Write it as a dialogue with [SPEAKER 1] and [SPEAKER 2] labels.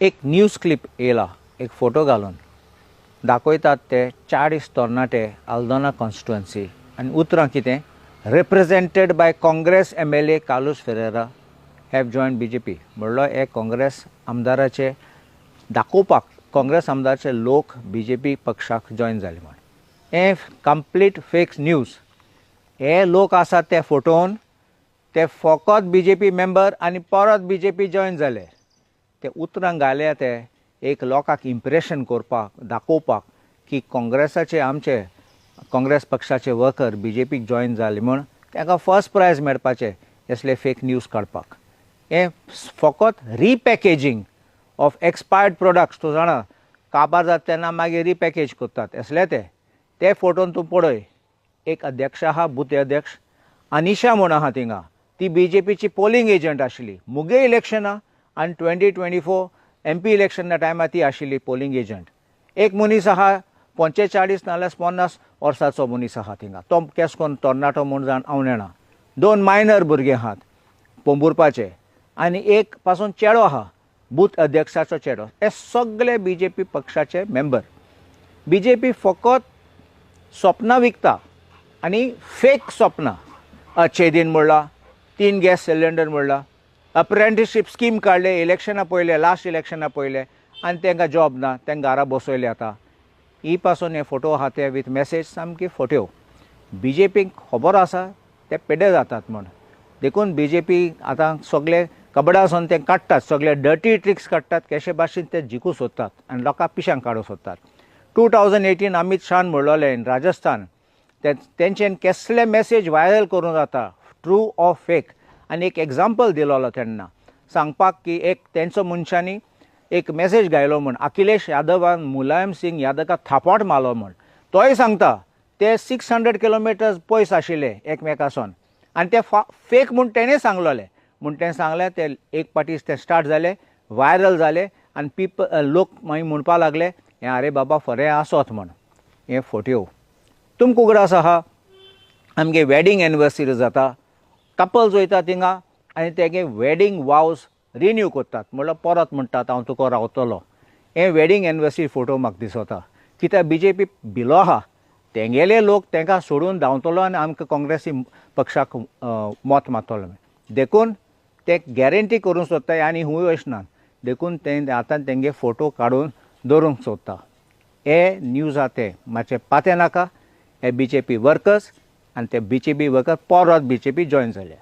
[SPEAKER 1] एक news clip येयला, एक फोटो घालून दाखयतात ते 40 तरणाटे आल्दोना कॉन्स्टिट्युएन्सी आनी उतरां कितें, represented by Congress MLA Carlos Ferreira have join BJP. म्हणलो हे काँग्रेस आमदाराचे दाखोवपाक काँग्रेस आमदारचे लोक बीजेपी पक्षाक जॉयन जाले म्हण. हें कंप्लीट फेक न्यूज. हे लोक आसात ते फोटोन ते फकत बीजेपी मेंबर आनी परत बीजेपी जॉयन जाले. ते उतरां घाल्या ते एक लोकांक इम्प्रेशन करपाक, दाखोवपाक की काँग्रेसाचे आमचे काँग्रेस पक्षाचे वर्कर बीजेपीक जॉयन जाले म्हूण ताका फर्स्ट प्रायज मेळपाचें असले फेक न्यूज काडपाक. हें फकत रिपॅकेजींग ऑफ एक्सपायर्ड प्रोडक्ट्स. तूं जाणा काबार जाता तेन्ना मागीर रिपॅकेज करतात असले ते. ते फोटोन तूं पळय, एक अध्यक्ष आहा, बूथ अध्यक्ष अनिशा म्हूण आहा थिंगा, ती बीजेपीची पोलिंग एजंट आशिल्ली मुगे इलेक्शना आनी 2024 MP इलेक्शना टायमार ती आशिल्ली पोलिंग एजंट. एक मनीस आहा 45 नाल्यार 50 वर्साचो मनीस आहा थिंगा, तो केस कोन्न तरणाटो म्हूण जाण हांव नेणा. 2 मायनर भुरगे आहात पोंबुरपाचे आनी एक पासून चेडो आहा, बूथ अध्यक्षाचो चेडो. हे सगळे बीजेपी पक्षाचे मेंबर. बीजेपी फकत सपनां विकता आनी फेक सपनां. अच्छे दिन म्हणला, 3 गॅस सिलिंडर म्हणला, अप्रेंटिसशीप स्कीम काडले इलेक्शना पयले, लास्ट इलेक्शना पयले आनी तांकां जॉब ना, तांकां घरा बसयले. आतां ही पासून हे फोटो आहा ते वीथ मॅसेज सामकी फोट्यो. बीजेपीक खबर आसा ते पेडे जातात म्हूण, देखून बीजेपी आतां सगळे कबडासून ते काडटात, सगळे डर्टी ट्रिक्स काडटात, कशे भाशेन ते जिखूं सोदतात आनी लोकांक पिशांक काडूंक सोदतात. 2018 अमित शाहन म्हणलोलें इन राजस्थान, तेंच्यान केसले मॅसेज व्हायरल करूं जाता, ट्रू ऑर फेक. आनी एक एग्जाम्पल दिलोलो तेन्ना सांगपाक की एक तेंचो मनशांनी एक मॅसेज घायलो म्हूण अखिलेश यादवान मुलायम सिंग यादवाक थापट मारलो म्हूण. तोय सांगता ते 600 किलोमिटर्स पयस आशिल्ले एकमेकासून आनी ते फेक म्हूण तेणें सांगलोलें. म्हूण तेणें सांगलें ते एक पाटी ते स्टार्ट जाले, व्हायरल जाले आनी पिपल लोक मागीर म्हणपाक लागले हें आरे बाबा फरें आसत म्हूण. हें फोट्यो. तुमकां उगडास आहा आमगे वेडींग एनिवर्सरी जाता, कपल्स वयता थिंगा आनी तेगे वेडींग वावज रिन्यू करतात, म्हणल्यार परत म्हणटात हांव तुका रावतलो. हें वेडींग एनिवर्सरी फोटो म्हाका दिसता. कित्याक बीजेपी भिलो आहा, तेंगेले लोक तांकां सोडून धांवतलो आनी आमकां काँग्रेसी पक्षाक मत मारतलो. देखून ते गॅरंटी करूंक सोदता आनी हूंय वचना, देखून ते आतां तेंगे फोटो काडून दवरूंक सोदता. हे न्यूज आहा ते मातशें पातें नाका. हे बीजेपी वर्कर्स आनी ते बीजेपी वर्कर परत बीजेपी जॉयन जाले.